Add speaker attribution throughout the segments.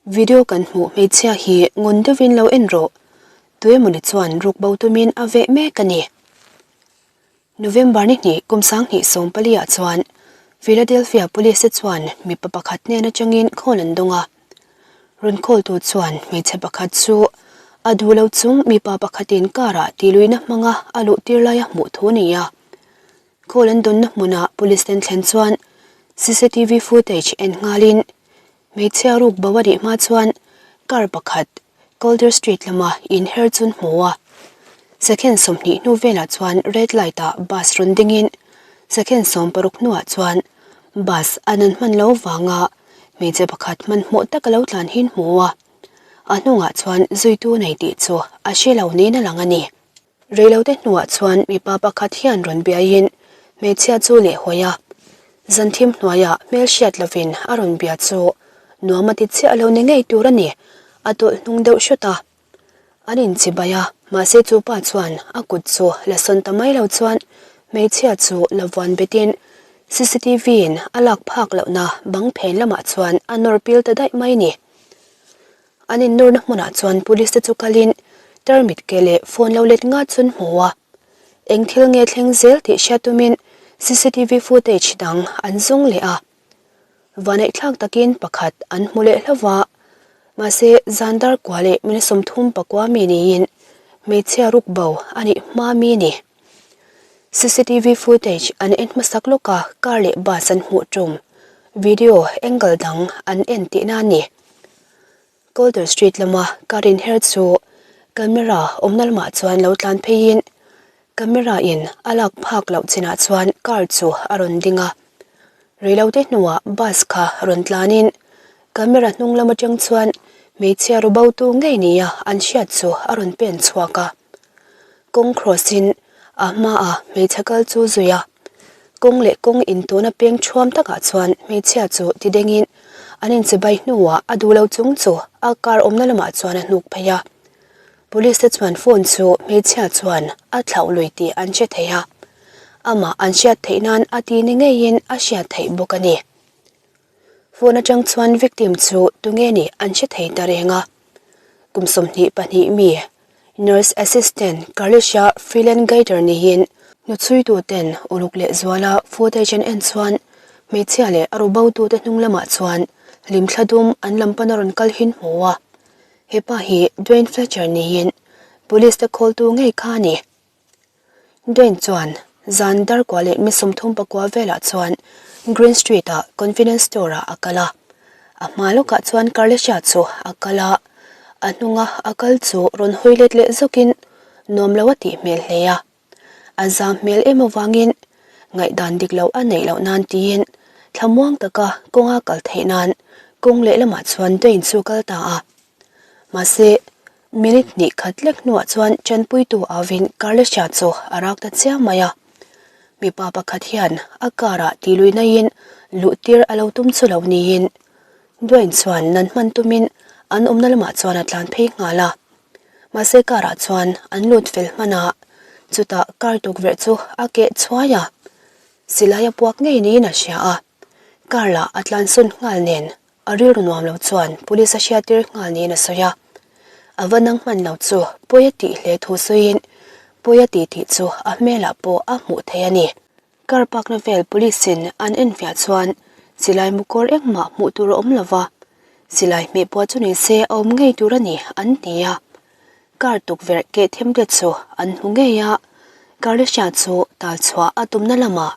Speaker 1: Video kan hmuh hmeichhia hi ngun deuhin lo en rawh, tuemawni chuan rukbo tumin a veh mek a ni. November ni hnih kum 2014 ah chuan Philadelphia Police te chuan mipa pakhat hnen atangin call an dawng a. Rawn call tu chuan hmeichhe pakhat chu a duh lo chung mipa pakhatin car ah tihluihna hmanga a luh tir laia hmuh thu a ni a. Call an dawnna hmunah Police ten thlen chuan CCTV footage en nghalin Hmeichhia ruk bo a nih hma chuan car pakhat Calder Street lama inher chu an hmu a. Second 20 hnu velah chuan red light ah bus rawn dingin second 60 hnuah chuan bus an an hman lo vanga hmeichhe pakhat hmanhmawh taka lo tlan hi an hmu a. A hnungah chuan zuitu nei tih chu a hre lo niin a lang a ni. Reilote hnuah chuan mipa pakhat hian rawn biaiin hmeichhia chu leh hawi a, zanthim hnuaiah hmel hriat lovin a rawn bia chu nuam a ti chiah lo ni ngei tur a ni, a tawlh hnung deuh hrawt a. An inchibai a, mahse chu pa chuan a kut chu la sawn ta mai lo chuan hmeichhia chu la vuan betin cctv in a lak phak lohna bang phen lamah chuan a nawr pil ta daih mai ni. An innawrna hmunah chuan police te chu kalin tarmit ke leh phone lo let ngat chu an hmu a. Eng thil nge thleng zel tih hriat tumin cctv footage dang an zawng leh a. Vanaihthlak takin pakhat an hmu leh hlauh va, mahse zan dar kua leh minute 39 mi niin hmeichhia ruk bo a nih hma mi a ni. Cctv footage an en hmasak lawk a, car leh bus an hmuh tum video angle dang an en tihna a ni. Calder Street lama car inher chu camera awmna lamah chuan lo tlan pheiin camera in a lak phak loh chinah chuan car chu a rawn ding a. Reilote hnuah bus kha rawn tlanin camera hnung lam atang chuan hmeichhia ru bo tu ngei nia an hriat chu a rawn pen chhuak a. Kawng cross in a hmaah hmeichhe kal chu zui a. Kawng leh kawng intawna peng thuam takah chuan hmeichhia chu ti dengin an inchibai hnuah a duh lo chung chu a car awmna lamah chuan a hnuk phei a. Police te chuan phone chu hmeichhia chuan a thlauh lui tih an hre thei a, amah an hriat theih nan a ti ni ngeiin a hriat theih bawk a ni. Phone atang chuan victim chu tunge nih an hre thei ta reng a. Kum 22 mi Nurse Assistant Carlisha Freeland Gaither niin hnuchhuitu ten uluk leh zuala footage an en chuan hmeichhia leh a rubotute hnung lamah chuan hlimthla dum an lam pana rawn kal hin hmu a. He pa hi Dwayne Fletcher niin Police te khawltu ngei kha a ni. Dwayne chuan zan darkua leh mi 39 velah chuan Green Street ah convenience store ah a kal a. A hma lawkah chuan Carlisha chu a kal a, a hnunga a kal chu rawn hawi let leh zawkin nuam lo a tih hmel hle a. A zam hmel em avangin ngaihdan dik loh a neih loh nan tiin thlamuang taka kawnga kal theih nan kawng lehlamah chuan Dwayne chu kal ta a. Mahse, minute hnih khat lek hnuah chuan tanpuitu avin Carlisha chu a rak ta chiang mai a. Mipa pakhat hian a car ah tih luihnaiin luh tir a lo tum chu lo niin Dwayne chuan nan hman tumin an awmna lamah chuan a tlan phei nghal a. Mahse car ah chuan an lut fel hman a, chutah car tukverh chu a keh chhuai a, silai a puak ngei niin a hria a. Car lah a tlansawn nghal nen A rilru nuam lo chuan police a hriattir nghal niin a sawi a. A va nang hman lo chu pawi a tih hle thu sawiin pawi a tih tih chu a hmelah pawh a hmuh theih a ni. Car park-na vel police in an enfiah chuan silai mukawr engmah hmuh tur a awm lo va, silai hmeh pawh chu ni se a awm ngei tur a ni an ti a. Car tukverh keh them te chu an hmu ngei a, Carlisha chu tal chhuah a tumna lamah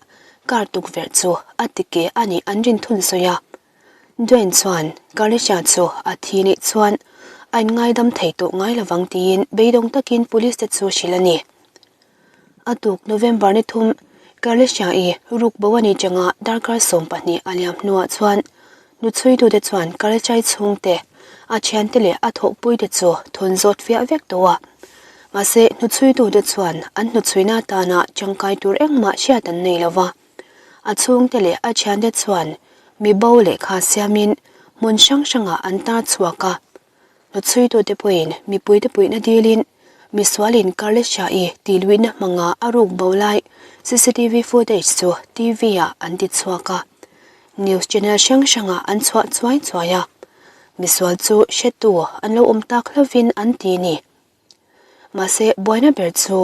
Speaker 1: car tukverh chu a ti keh a nih an rin thun sawi a. Dwayne chuan Carlisha chu a thi nih chuan a inngaidam thei tawh ngai lovang tiin beidawng takin police te chu hrilh a ni. A tuk November ni thum Carlisha i ruk bo a nih changa darkar 12 a liam hnuah chuan nuchhuitute chuan Carlisha-i chhungte, a thiante leh a thawhpuite chu thawn zawt fiah vek tawh a. Mahse, hnuchhuitute chuan an hnuchhuina atana tangkai tur engmah hriat an nei lova. A chhungte leh a thiante chuan mi bo lehkha siamin hmun hrang hrangah an tar chhuak a. Hnuchhuitute pawhin mipuite puihna dilin misualin Carlisha-i tihluihna hmanga a ruk bo lai cctv footage chu TV-ah an ti chhuak a. News channel hrang hrangah an chhuah chuai chuai a. Misual chu hretu an lo awm tak hlovin an ti ni. Mahse buaina ber chu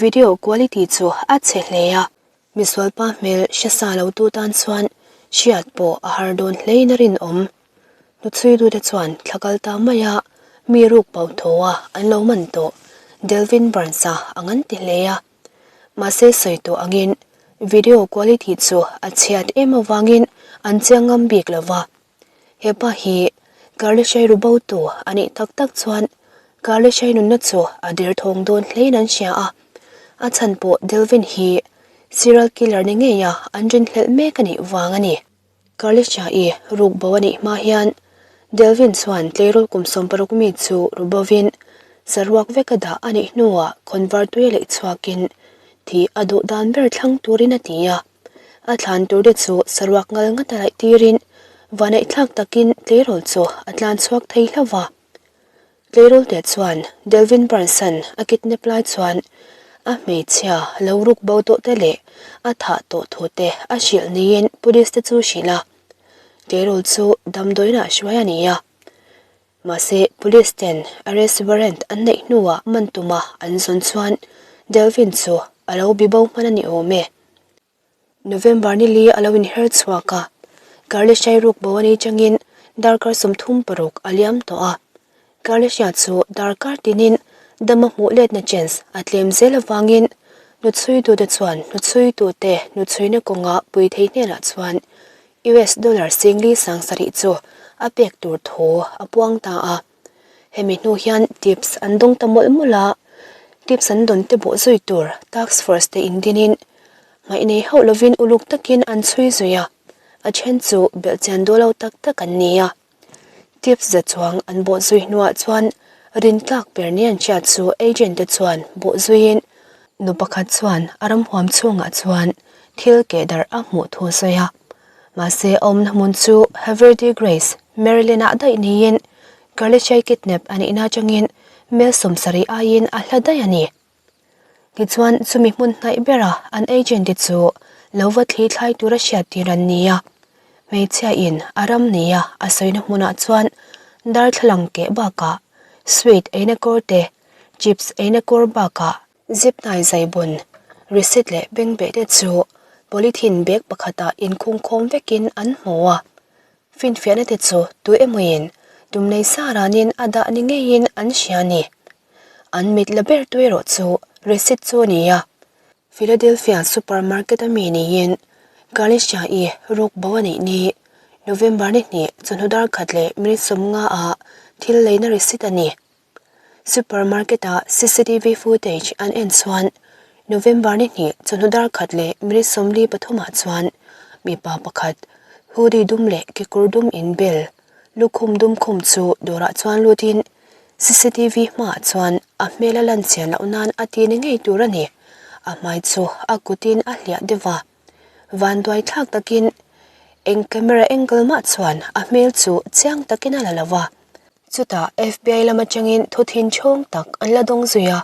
Speaker 1: video quality chu a chhe hle a. Misual pa hmel hre sa lo tu tan chuan hriat pawh a har dawn hlein a rinawm. Hnuchhuitute chuan thla kal ta maia mi ruk pau tho a an lo man tawh Delvin Burns-a ang an ti hle a. Mahse sawi tawh angin video quality chu a chhiat em avangin an chiang ngam bik lo va. He pa hi Karleshai rubotu a nih tak tak chuan Karleshai nunna chu a derthawng dawn hlein an hria a. A chhan pawh Delvin hi serial killer ni ngeia an rinhlelh mek a nih vang a ni. Karleshai rukbo a nih hma hian Delvin chuan tleirawl kum 60 mi chu rubovin saruak veka dah a nih hnuah khawnvar tui a leh chhuakin thih a duh dan ber thlang turin a ti a. A thlan tur te chu saruak ngal ngat a laih tirin vanaihthlak takin tleirawl chu a tlan chhuak thei hlauh va. Tleirawl te chuan Delvin Brunson a kidnap lai chuan a hmeichhia lo ruk bo tawh te leh a thah tawh thu te a hrilh niin police te chu hrilh a. Tleirawl chu damdawiinah hruai a ni a. Mahse police ten arrest warrant an neih hnuah man tuma an zawn chuan Delvin chu a lo bi bo hman a ni awm e. November ni li a lo inher chhuak a, Karleshai ruk bo a ni changin darkar 36 a liam tawh a. Karleshia chu darkar tinin dama hmuh letna chance a tlem zel avangin hnuchhuitute chuan hnuchhuitute hnuchhuina kawnga pui thei hnenah chuan US dollar singli 7000 chu a pek tur thu a puang ta a. Hemi hnu hian tips an dawng ta mawlh mawlh a, tips an dawn te bawh zui tur task force te indinin hmaih nei hauh lovin uluk takin an chhui zui a, a then chu belhchian dawl lo tak tak an ni a. Tips za chuang an bawh zui hnuah chuan rintlak ber ni an hriat chu agent te chuan bawh zuiin nu pakhat chuan a ramhuam chhungah chuan thil keh darh a hmuh thu a sawi a. Mahse a awmna hmun chu Haverty Grace, Maryland-ah daih niin Karleshai kidnap a nihna atangin mel 70 aiin a hla daih a ni. Tichuan chumi hmun hnaih bera an agent te chu lo va thli thlai tura hriat tir an ni a. Hmeichhia in a ram nia a sawina hmunah chuan darthlalang keh bakah sweet eina kawr te, chips eina kawr bakah Zip hnai zaibun, receipt leh bengbeh te chu polythene bag pakhatah inkhungkhawm vekin an hmu a. Finfiahna te chu tu emawin tum nei sa ranin a dah ni ngeiin an hria a ni. An mit la ber tu erawh chu receipt chu a ni a. Philadelphia supermarket a mi niin Kalisha-i ruk bo a neih ni November ni hnih chawhnu dar khat leh minute 50 ah thil leina receipt a ni. Supermarket-a cctv footage an en chuan November ni hnih chawhnu dar khat leh minute 43 ah chuan mipa pakhat hoodie dum leh kekawr dum inbel lukhum dum khum chu dawrah chuan lutin cctv hmaah chuan a hmel a lan chian loh nan a ti ni ngei tur a ni. A hmai chu a kutin a hliah deuh a. Vanduai thlak takin eng camera angle mah chuan a hmel chu chiang takin a la lo va. Chutah FBI lam atangin thu thin chhawng tak an la dawng zui a.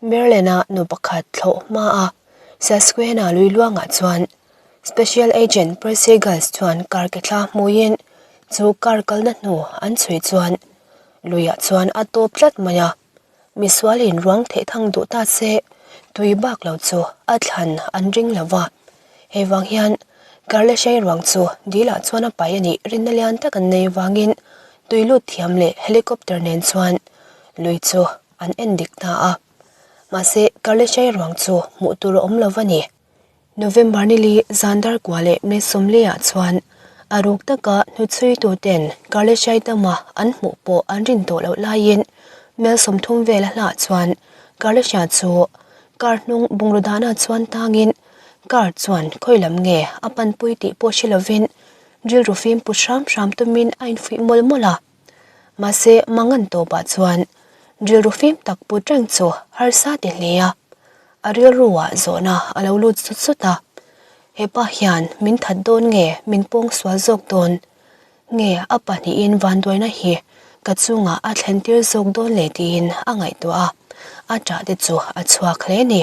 Speaker 1: Maryland-a nu pakhat thlawh hmaa Susquehanna lui luangah chuan Special Agent Percy Giles chuan car ke thla hmuiin chu car kalna hnu an chhui chuan luiah chuan a tawp tlat mai a. Misualin ruang theih thang duh ta se tui bak lo chu a thlan an ring lo va. Hei vang hian Karleshai ruang chu dilah chuan a pai a nih rinna lian tak an nei vangin tui lut thiam leh helicopter nen chuan lui chu an en dik ta a. Mahse Karleshai ruang chu hmuh tur a awm lo va ni. November ni li zan dar kua leh May 40 ah chuan a ruk taka hnuchhuitu ten Karleshai dama an hmuh pawh an rin tawh loh laiin mel 30 vel a hlah chuan Karlesha chu car hnung bungraw dahna chuan tangin car chuan khawi lam nge a panpui tih pawh hre lovin rilru fim put hram hram tumin a infuih mawlh mawlh a. Mahse mangan tawpah chuan rilru fim tak put reng chu harsa ti hle a, a rilruah zawhna a lo lut zut zut a. Hepa hian min that dawn nge min pawng sual zawk dawn? Nge a pahnihin vanduaina hi ka chungah a thlen tir zawk dawn le tiin a ngaihtuah a, a ṭah te chu a chhuak hle ni.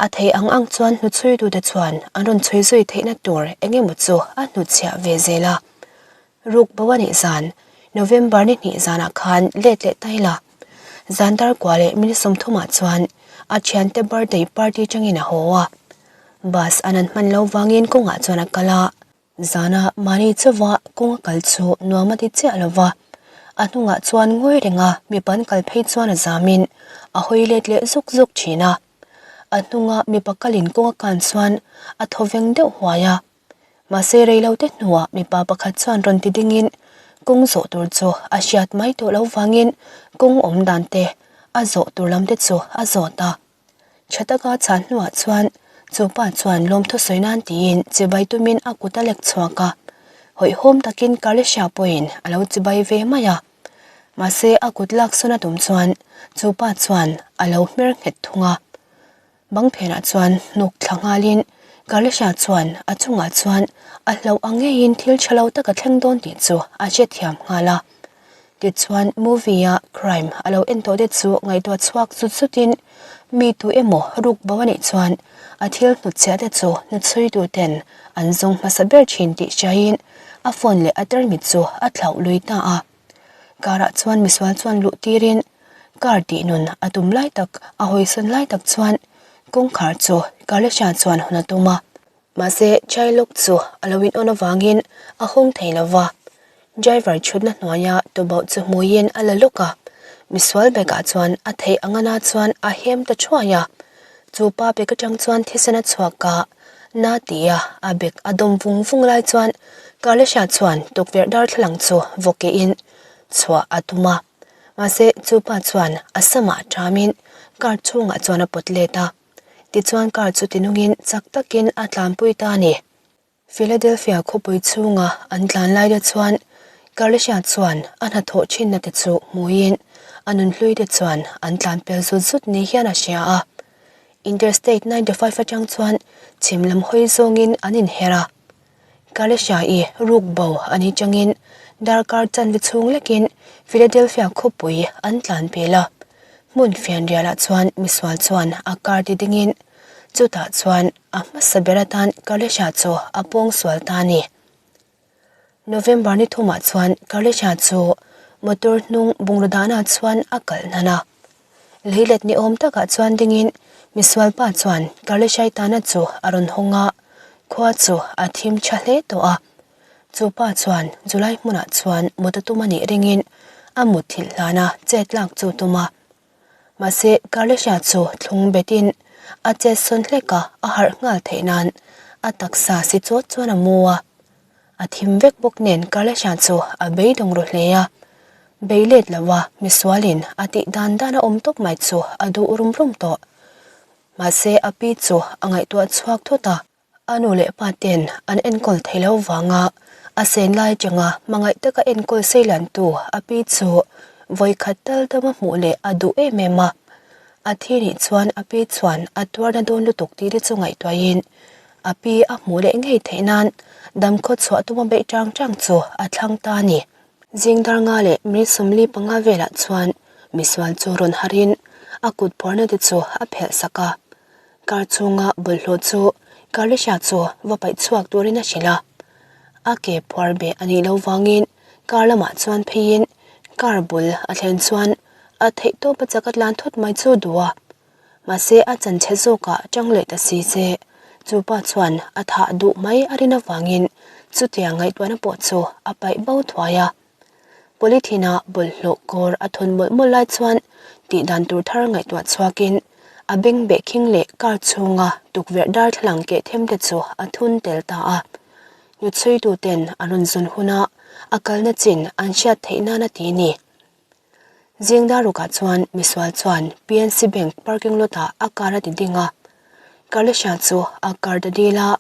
Speaker 1: A thei ang ang chuan hnuchhuitute chuan an rawn chhui zui theihna tur eng emaw chu a hnutchhiah ve zel a. Ruk bo a nih zan. November ni hnih zanah khan let leh ta ila. Zan dar kua leh minute 30 ah chuan a thiante birthday party tangin a haw a. Bus an an hman lo vangin kawngah chuan a kal a. Zana mahni chauva kawng a kal chu nuam a ti chiah lo va. A hnungah chuan ngawi renga mipa an kal phei chuan a zamin a hawi let leh zuk zuk thin a. A hnunga mipa kalin kawng a kan chuan a thaw veng deuh huai a. Mahse reilote hnuah mipa pakhat chuan rawn ti dingin kawng zawh tur chu a hriat mai tawh lo vangin kawng awm dan te a zawh tur lam te chu a zawt a. Tha taka chhan hnuah chuan chu pa chuan lawmthu sawi nan tiin chibai tumin a kut a lek chhuak a. Hawihhawm takin Kalisha pawhin a lo chibai ve mai a. Mahse a kut lak sawn a tum chuan chu pa chuan a lo hmer nghet thung a. Bang phenah chuan hnuk thla nghalin Kalisha chuan a chungah chuan a hlauh ang ngeiin thil tha lo tak a thleng dawn tih chu a hrethiam nghal a. Tichuan movie-a crime a lo en tawh te chu ngaihtuah chhuak zut zutin mi tu emaw ruk bo a nih chuan a thil hnutchhiah te chu hnuchhui tuten an zawng hmasa ber thin tih hriaiin a phone leh a tarmit chu a thlauh lui ta a. Car-ah chuan misual chuan luh tirin car tih nun a tum lai tak a hawisawn lai tak chuan kawngkhar chu Kalisha chuan hawn a tum a. Mahse Chailawk chu a lo in on avangin a hawng thei lo va. Driver chhutna hnuaia tubauh chu hmuiin a la lawk a, misual bag-ah chuan a theih ang ana chuan a hem ta thuai a. Chu pa bag atang chuan thisen a chhuak a, na tia a bag a dawm vung vung lai chuan Kalisha chuan tukverh darthlalang chu vaw kehin chhuah a tum a. Mahse chu pa chuan a samah ṭhamin car chhungah chuan a pawt let a. Tichuan car chu tinungin chak takin a tlanpui ta a ni. Philadelphia khawpui chhunga an tlan lai te chuan Carlisha chuan a hnathawh thinna te chu hmuiin a nunhlui te chuan an tlan pel zut zut ni hian a hria a. Interstate 95 atang chuan chhim lam hawi zawngin an inher a. Carlisha-i ruk bo a nih changin darkar chanve chhung lekin Philadelphia khawpui an tlan pel a. Hmun fianrialah chuan misual chuan a car ti dingin chutah chuan A hmasa ber atan Kalisha chu a pawngsual ta a ni. November ni thumah chuan Kalisha chu motor hnung bungraw dahna chuan a kalh hnan a. Leilet ni awm takah chuan dingin misualpa chuan Kalishai tana chu a rawn hawng a, khua chu a thim tha hle tawh a. Chu pa chuan July hmunah chuan mut a tum a nih ringin a mutthilh hlana chet lak chu tum a. Mahse, Carlisha chu thlung betin a chet sawn hlek a, a harh nghal theih nan a taksa si chawt chuan a mu a. A thim vek bawk nen Carlisha chu a beidawng ru hle a. Bei let lo a, misualin a tih dan dan a awm tawp mai chu a duh rum rum tawh. Mahse, a pi chu a ngaihtuah chhuak thut a. A nu leh pa ten an enkawl thei lo vanga a sen lai atanga hmangaih taka enkawl seilantu a pi chu vawikhat tal dama hmuh leh a duh em em a. A thi nih chuan a pi chuan a tuarna dawn lutuk tih te chu ngaihtuahin a pi a hmuh leh ngei theih nan damkhaw chhuah tuma beih tang tang chu a thlang ta a ni. Zing dar nga leh minute 45 velah chuan misual chu rawn harin a kut phuarna te chu a phelh sak a. Car chhunga bawlhhlawh chu Kalisha chu va paih chhuak turin a hrilh a. A ke phuar beh a nih loh vangin car lamah chuan pheiin car bul a thlen chuan a theih tawp a chak a tlan thut mai chu duh a. Mahse a chanchhe zawkah tang leh ta si che chu pa chuan a thah duh mai a rin avangin chutiang ngaihtuahna pawh chu a paih bo thuai a. Polythene-a bawlhhlawh kawr a thawn mawlh mawlh lai chuan tih dan tur thar ngaihtuah chhuakin a beng beh khing leh car chhunga tukverh darthlalang keh them te chu a thun tel ta a. Hnuchhuituten an rawn zawn huna a kalna chin an hriat theih nan a ti ni. Zing darukah chuan misual chuan PNC Bank parking lot-ah a car a ti ding a. Kalisha chu a car ta dil a.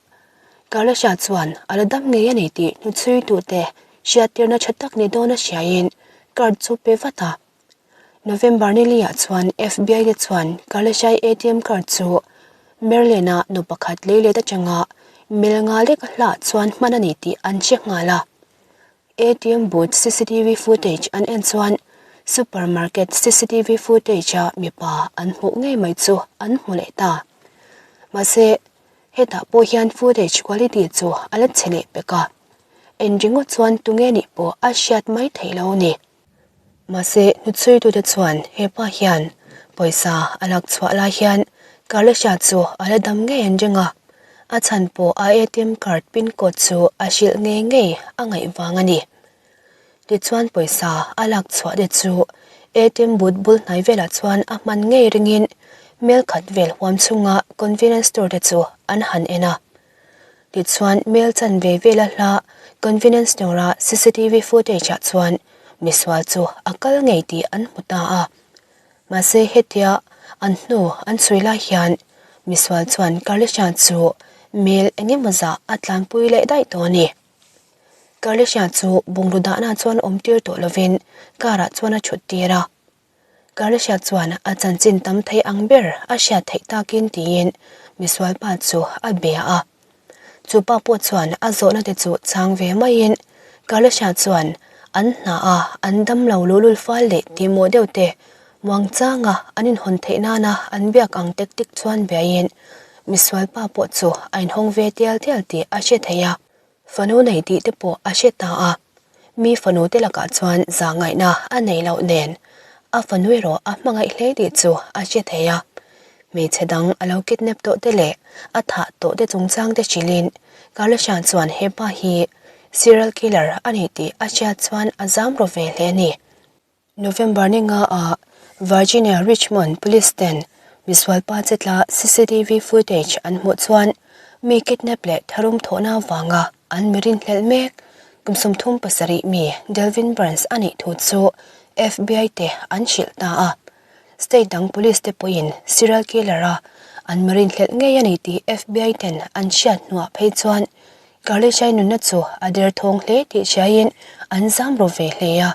Speaker 1: Kalisha chuan a la dam ngei a ni tih hnuchhuitute hriattirna tha tak ni dawn a hriaiin card chu pe vat a. November ni liah chuan FBI te chuan Kalishai ATM card chu Maryland-a nu pakhat lei let atanga mel nga lek a hlah chuan hman a ni tih an hre nghal a. ATM booth cctv footage an en chuan supermarket cctv footage-a mipa an hmuh ngei mai chu an hmu leh ta. Mahse, hetah pawh hian footage quality chu a la chhe leh pek a. En ringawt chuan tunge nih pawh a hriat mai theih lo a ni. Mahse, hnuchhuitute chuan he pa hian pawisa a lak chhuah lai hian Carlesha chu a la dam ngei an ring a, a chhan pawh a ATM card pin code chu a hrilh ngei ngei a ngaih vang a ni. Tichuan pawisa a lak chhuah te chu ATM booth bul hnai velah chuan a hman ngei ringin mel khat vel huam chhunga convenience store te chu an han en a. Tichuan mel chanve vela hla convenience store a cctv footage ah chuan misual chu a kal ngei tih an hmu ta a. Mahse hetia an hnu an chhui lai hian misual chuan Carlisha chu mel engemaw zah a tlanpui leh daih tawh a ni. Carlisha chu bungraw dahna chuan awm tir tawh lovin car ah chuan a thut tir a. Carlisha chuan a chanchin tam thei ang ber a hriat theih takin tiin misual pa chu a bia a. Chu pa pawh chuan a zawhna te chu chhang ve maiin Carlisha chuan an hna a an damlo luhlul fal leh tihmawh deuh te muang changa an inhawn theih nana an biak ang tek tek chuan biain misual pa pawh chu a inhawng ve tial tial tih a hre thei a. Fanu nei tih te pawh a hre ta a, mi fanu te lakah chuan zah ngaihna a nei loh nen a fanu erawh a hmangaih hle tih chu a hre thei a. Hmeichhe dang a lo kidnap tawh te leh a thah tawh te chungchang te hrilhin Carlesha chuan hepa hi serial killer a ni tih a hriat chuan a zam ru ve hle a ni. November ni nga ah Virginia Richmond Police ten misual pa che tla cctv footage an hmuh chuan mi kidnap leh tharum thawhna avanga an mi rinhlelh mek kum 37 mi Delvin Burns a nih thu chu FBI te an hrilh ta a. State dang police te pawhin serial killer a an mi rinhlelh ngei a ni tih FBI ten an hriat hnuah phei chuan Carlishai nunna chu a derthawng hle tih hriaiin an zam ru ve hle a.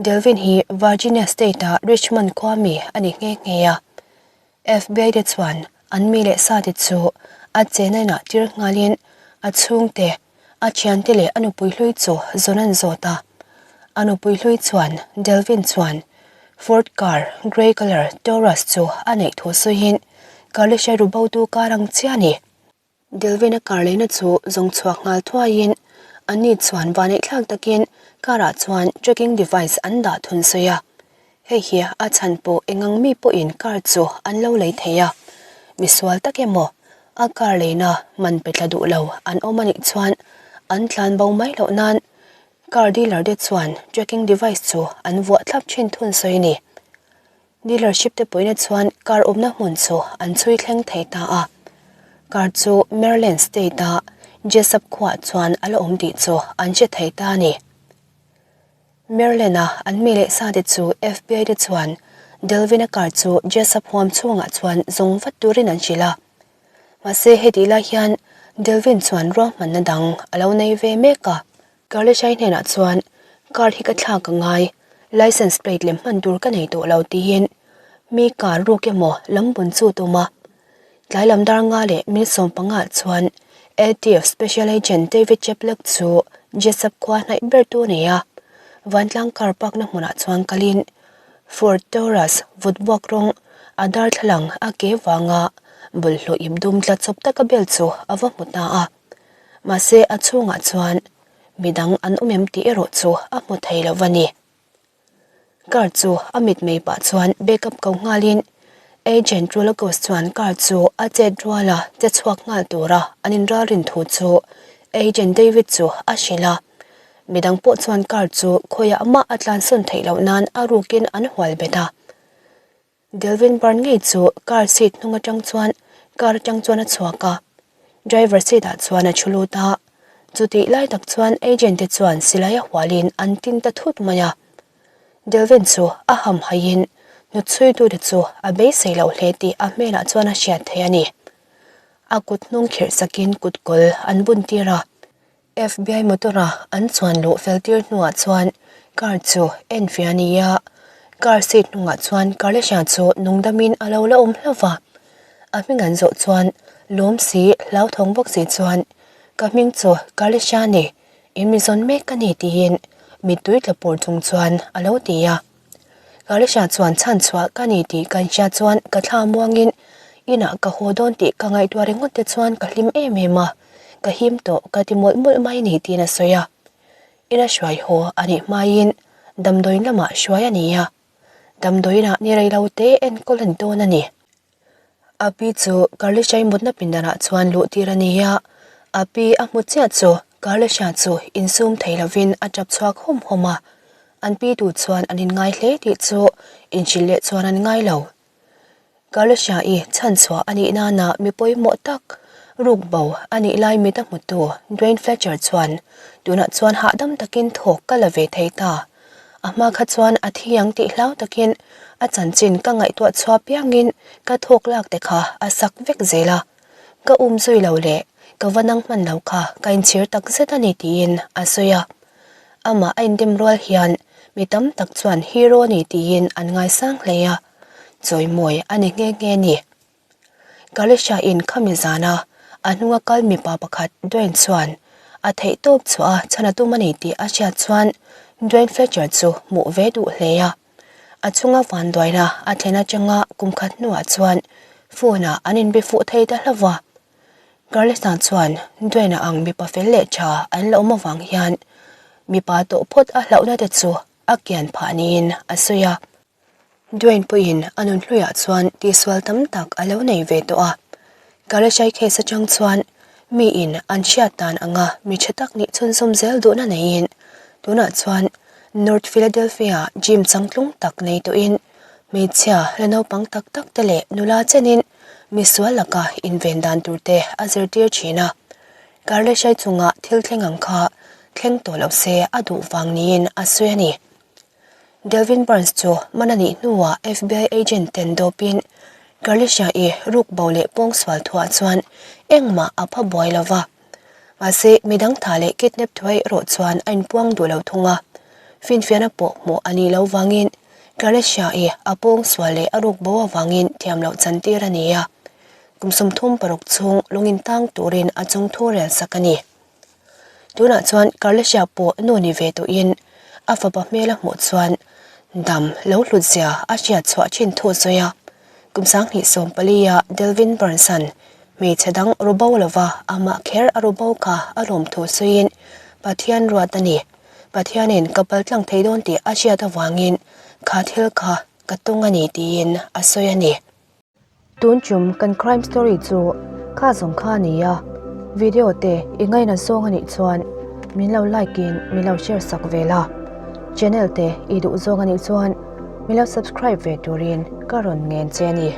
Speaker 1: Delvin hi Virginia State-a Richmond khua mi a ni nghe nghe a. FBI te chuan an mi leh sa te chu a chena inah tir nghalin a chhungte, a thiante leh a nupui hlui chu zawn an zawt a. A nupui hlui chuan Delvin chuan Ford car grey colour Taurus chu a neih thu sawiin Carlisle rubotu car ang chiah a ni. Delvin-a car leina chu zawng chhuak nghal thuaiin anni chuan vaneihthlak takin car-ah chuan tracking device an dah thun sawi a. Hei hi a chhan pawh engang mi pawhin car chu an lo lei thei a. Misual tak emaw a car leina man pe tla duh lo an awm a nih chuan an tlan bo mai loh nan car dealer te chuan tracking device chu an vuah thlap thin thun sawi a ni. Dealership te pawhina chuan car awmna hmun chu an chhui thleng thei ta a. Car chu Maryland state a Jessup khuaah chuan a la awm tih chu an hre thei ta a ni. Maryland a an mi leh sa te chu FBI te chuan Delvin-a car chu Jessup huam chhungah chuan zawng vat turin an hrilh a. Mahse hetih lai hian Delvin chuan ruahmanna dang a lo nei ve mek a. Carleshai hnenah chuan car hi ka thlak a ngai, licence plate lem hman tur ka nei tawh lo tiin mi car ruk emaw lam bun chu tum a. Tlai lam dar nga leh minute 15 ah chuan ATF Special Agent David Cheplak chu Jessup khua hnaih ber tu a nei a, vantlang car park na hmunah chuan kalin Ford Taurus vut buak rawng a darthlalang a ke vanga bawlhhlawh ip dum tla chawp taka bel chu a va hmu ta a. Mahse a chhungah chuan midang an awm em tih erawh chu a hmu thei lo va ni. Car chu a mitmei pah chuan backup ko nghalin Agent Rulakos chuan car chu a chet ruala che chhuak nghal tura an inralrin thu chu Agent David chu a hrilh a. Midang pawh chuan car chu khawiah mah a tlansawn theih loh nan a rukin an hual bet a. Delvin Byrne ngei chu car seat hnung atang chuan car atang chuan a chhuak a, driver seat ah chuan a thu lut a, chutih lai tak chuan agent te chuan silai a hualin an tin ta thut mai a. Delvin chu a hamhaiin hnutchhuitute chu a beisei loh hle tih a hmelah chuan a hriat theih a ni. A kut hnung khirh sakin kutkawl an bun tir a. FBI motor-a an chuan luh fel tir hnuah chuan car chu en fia a ni a, car seat hnungah chuan Carlesha chu nungdamin a lo la awm hlauh va. A hming an zawh chuan lawm si hlauthawng bawk si chuan Ka hming chu Carlesha a ni, i mi zawn mek ka ni tiin mittui tla pur chung chuan a lo ti a. Carlesha chuan chhan chhuah ka ni tih ka inhriat chuan ka thla muangin inah ka haw dawn tih ka ngaihtuah ringawt te chuan ka hlim em em a. Ka him tawh ka ti mawlh mawlh mai ni tiin a sawi a. Ina hruai haw a nih hmaiin damdawiin lamah hruai a ni a. Damdawiinah ni rei lo te enkawl a ni dawn a ni. A pi chu Carlisha-i mutna pindanah chuan luh tir a ni a, a pi a hmu chiah chu Carlisha chu insum thei lovin a tap chhuak hawm hawm a, an pi tu chuan an inngai hle tih chu inhrilh leh chuan an ngai lo. Carlisha-i chhanchhuah a nih nana mi pawimawh tak ruk bo a nih lai mit a hmutu Dwayne Fletcher chuan tunah chuan hahdam takin thawk ka la ve thei ta. A hma kha chuan a thi ang tih hlau takin a chanchin ka ngaihtuah chhuah piangin ka thawk lak te kha a sak vek zel a. Ka um zui lo leh ka va nang hman lo kha ka inchhir tak zet a ni tiin a sawi a. Amah a indem rual hian mi tam tak chuan hero a ni tiin an ngaisang hle a, chawimawi a ni nghe nghe a ni. Kalisha in khami zana a hnunga kal mipa pakhat Dwayne chuan a theih tawp chhuah a chhan a tum a ni tih a hriat chuan Dwayne Fletcher chu hmuh ve duh hle a. A chunga vanduaina a thlen atanga kum khat hnuah chuan phone ah an inbe fuh thei ta hlauh va. Carlista chuan Dwayne-a ang mipa fel leh tha an la awm avang hian mipa tawh phawt a hlauhna te chu a kian phah niin a sawi a. Dwayne pawhin a nun hluiah chuan tihsual tam tak a lo nei ve tawh a. Karashai case atang chuan miin an hriat dan anga mi tha tak nih chhunzawm zel duhna neiin tunah chuan North Philadelphia gym changtlung tak nei tawhin hmeichhia la naupang tak tak te leh nula chenin misual laka inven dan tur te a zirtir thin a. Karleshai chunga thil thleng ang kha thleng tawh lo se a duh vang niin a sawi a ni. Delvin Burns chu man a nih hnuah FBI agent ten dawpin Carlisha-i rukbo leh pawngsual thuah chuan engmah a pha buai lo va. Mahse, midang tha leh kidnap thuai erawh chuan a inpuang duh lo thung a. Finfiahna pawh hmuh a nih loh vangin Carlisha-i a pawngsual leh a rukbo avangin thiam loh chantir a ni a. Kum 36 chhung lungin tang turin a chungthu rel sak a ni. Tunah chuan Carlesha pawh nu ni ve tawhin a fapa hmel a hmuh chuan dam lo hlut zia a hriat chhuah thin thu sawi a. Kum 2014 a Delvin Burns-a'n hmeichhe dang ru bo lova amah kher a ru bo kha a lawm thu sawiin Pathian ruat a ni. Pathianin ka paltlang thei dawn tih a hriat avangin kha thil kha ka tung a ni tiin a sawi a ni. Tun chum kan crime story chu kha zawng kha a ni a, video te i ngaina zawng a nih chuan min lo like in min lo share sak ve la, channel te i duh zawng a nih chuan min lo subscribe ve turin ka rawn ngen che a ni.